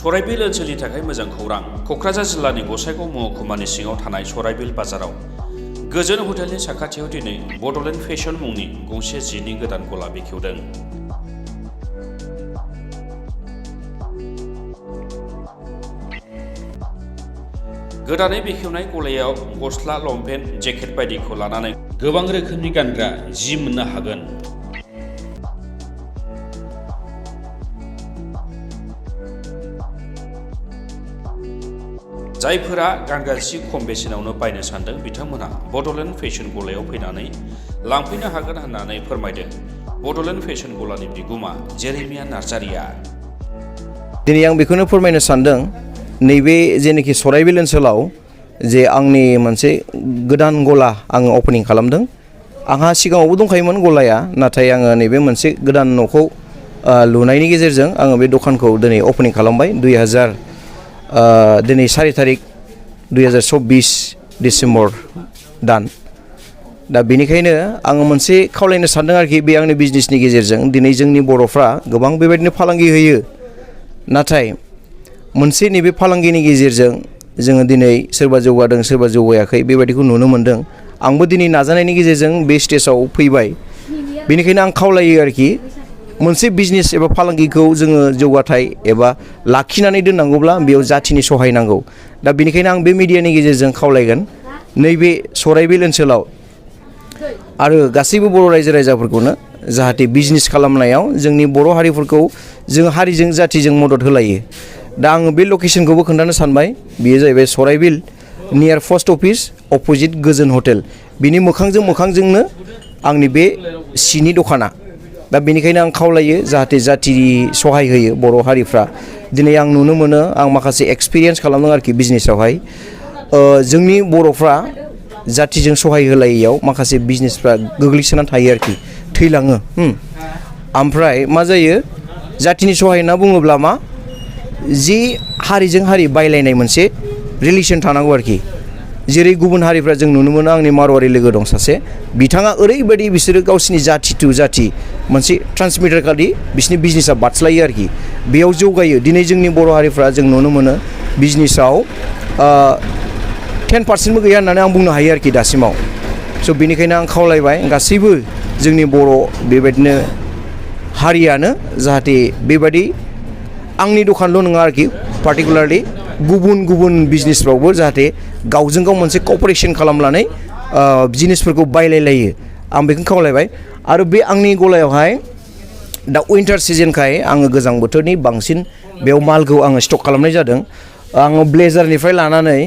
सराइबिल ओनसोलनि थाखाय मोजां खौरां। क'क्राझार जिल्लानि गसाइगाव महकुमानि सिङाव थानाय सराइबिल बाजाराव गोजोन हटेलनि साखाथियाव दिनै बड'लेण्ड फेशन मुंनि गंसे जिनि गोदान गला बेखेवदों। गोदानै बेखेवनाय गलायाव गस्ला, लंपेन्ट, जेकेट बायदिखौ लानानै गोबां रोखोमनि गानग्रा जि मोननो हागोन। जायफोरा गानग्रा जि खम बेसेनावनो बायनो सानदों बिथांमोनहा बड'लेण्ड फेशन गलायाव फैनानै लांफैनो हागोन होननानै फोरमायदों बड'लेण्ड फेशन गलानि बिगुमा जेरेमिया नार्जारिया। दिनै आं बेखौनो फोरमायनो सानदों, नैबे जेनाखि सराइबिल ओनसोलाव जे आंनि मोनसे गोदान गला आङो अपेनिं खालामदों। आंहा सिगाङावबो दंखायोमोन गलाया, नाथाय आङो नैबे मोनसे गोदान न'खौ लुनायनि गेजेरजों आङो बे दखानखौ दिनै अपेनिं खालामबाय। दिनै 4 तारिख 2024 डिसेम्बर दान। दा बेनिखायनो आङो मोनसे खावलायनो सानदों आरोखि, बे आंनि बिजनेसनि गेजेरजों दिनै जोंनि बर'फ्रा गोबां बेबायदिनो फालांगि होयो, नाथाय मोनसे नैबे फालांगिनि गेजेरजों जोङो दिनै सोरबा जौगादों सोरबा जौगायाखै बेबायदिखौ नुनो मोन्दों। आंबो दिनै नाजानायनि गेजेरजों बे स्टेजाव फैबाय। बेनिखायनो आं खावलायो आरोखि, मोनसे बिजनेस एबा फालांगिखौ जोङो जौगाथाय एबा लाखिनानै दोननांगौब्ला बेयाव जाथिनि सहाय नांगौ। दा बेनिखायनो आं बे मिडियानि गेजेरजों खावलायगोन, नैबे सराइबिल ओनसोलाव आरो गासैबो बर' रायजो राजाफोरखौनो जाहाथे बिजनेस खालामनायाव जोंनि बर' हारिफोरखौ जों हारिजों जाथिजों मदद होलायो। दा आङो बे लकेसनखौबो खोन्थानो सानबाय। बेयो जाहैबाय सराइबिल नियार पस्ट अफिस अपोजिट गोजोन हटेल। बिनि मोखांजों मोखांजोंनो आंनि बे सिनि दखाना। दा बेनिखायनो आं खावलायो जाहाथे जाथि सहाय होयो बर' हारिफ्रा। दिनै आं नुनो मोनो, आं माखासे एक्सपिरियेन्स खालामदों आरोखि बिजनेसावहाय। जोंनि बर'फ्रा जाथिजों सहाय होलायैयाव माखासे बिजनेसफ्रा गोग्लैसोनानै थायो आरोखि, थैलाङो। ओमफ्राय मा जायो, जाथिनि सहाय होनना बुङोब्ला मा, जि हारिजों हारि बायलायनाय मोनसे रिलेसन थानांगौ आरोखि। जेरै गुबुन हारिफ्रा जों नुनो मोनो, आंनि मारवारि लोगो दं सासे, बिथाङा ओरैबायदि बिसोरो गावसिनि जाथि टु जाथि मोनसे ट्रान्समिटार खालि बिसोरनि बिजनेसा बादस्लायो आरोखि, बेयाव जौगायो। दिनै जोंनि बर' हारिफ्रा जों नुनो मोनो बिजनेसाव 10% गैया होननानै आं बुंनो हायो आरोखि दासिमाव। स' बेनिखायनो आं खावलायबाय गासैबो जोंनि बर' बेबायदिनो हारियानो जाहाथे बेबायदि आंनि दखानल' नङा आरोखि, पार्टिकुलारलि गुबुन गुबुन बिजनेसफ्रावबो जाहाथे गावजों गाव मोनसे कपारेसन खालामनानै जिनिसफोरखौ बायलायलायो, आं बेखौनो खावलायबाय। आरो बे आंनि गलायावहाय दा उइन्टार सिजनखाय आङो गोजां बोथोरनि बांसिन बेयाव मालखौ आङो स्टक खालामनाय जादों। आङो ब्लेजारनिफ्राय लानानै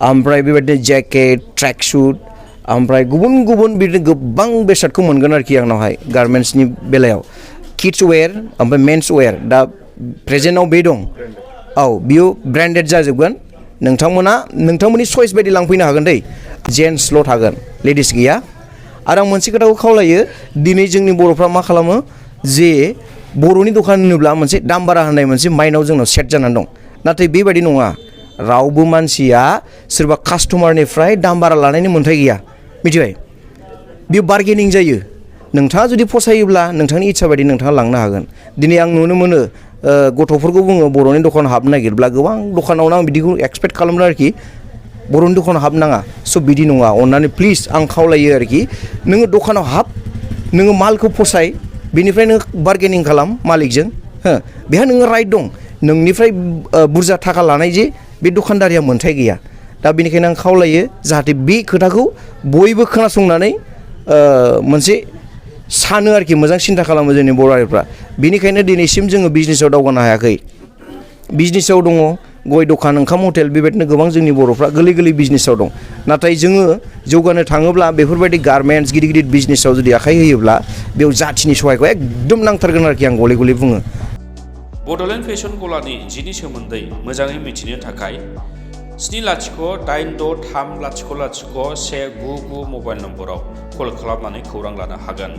ओमफ्राय बेबायदिनो जेकेट, ट्रेकसुट, ओमफ्राय गुबुन गुबुन बिदिनो गोबां बेसादखौ मोनगोन आरोखि आंनावहाय गारमेन्ट्सनि बेलायाव। किड्स वेर ओमफ्राय मेन्स वेर दा प्रेजेन्टआव बे दं। औ, बियो ब्रेन्डेड जाजोबगोन। नोंथांमोननि चइस बायदि लांफैनो हागोन दै। जेन्टसल' थागोन, लेडिस गैया। आरो आं मोनसे खोथाखौ खावलायो, दिनै जोंनि बर'फ्रा मा खालामो, जे बर'नि दखान होनोब्ला मोनसे दाम बारा होननाय मोनसे माइन्डआव जोंनाव सेट जानानै दं। नाथाय बेबायदि नङा। रावबो मानसिया सोरबा कास्टमारनिफ्राय दाम बारा लानायनि मोन्थाय गैया, मिथिबाय? बेयो बार्गेनिं जायो। नोंथाङा जुदि फसायोब्ला नोंथांनि इच्ছা बायदि नोंथाङा लांनो हागोन। दिनै आं नुनो मोनो गथ'फोरखौ बुङो बर'नि दखानाव हाबनो नागिरब्ला गोबां दखानावनो आं बिदिखौ एक्सपेक्ट खालामदों आरोखि, बर'नि दखानाव हाबनाङा। स' बिदि नङा, अननानै प्लिज आं खावलायो आरोखि, नोङो दखानाव हाब, नोङो मालखौ फसाय, बेनिफ्राय नोङो बार्गेनिं खालाम मालिकजों। बेहा नोङो राइट दं। नोंनिफ्राय बुरजा थाखा लानाय जे बे दखानदारिया मोन्थाय गैया। दा बेनिखायनो आं खावलायो जाहाथे बे खोथाखौ बयबो खोनासंनानै मोनसे सानो आरोखि, मोजां सिन्था खालामो जोंनि बर' हारिफ्रा। बेनिखायनो दिनैसिम जोङो बिजनेसाव दावगानो हायाखै। बिजनेसाव दङ गय दखान, ओंखाम हटेल, बेबायदिनो गोबां जोंनि बर'फ्रा गोरलै गोरलै बिजनेसाव दं। नाथाय जोङो जौगानो थाङोब्ला बेफोरबायदि गारमेन्ट्स गिदिर गिदिर बिजनेसाव जुदि आखाइ होयोब्ला बेयाव जाथिनि सहायखौ एकदम नांथारगोन आरोखि, आं गले गले बुङो। बड'लेण्ड फेशन गलानि जिनि सोमोन्दै मोजाङै मिथिनो थाखाय 7086300199199 मबाइल नम्बराव कल खालामनानै खौरां लानो हागोन।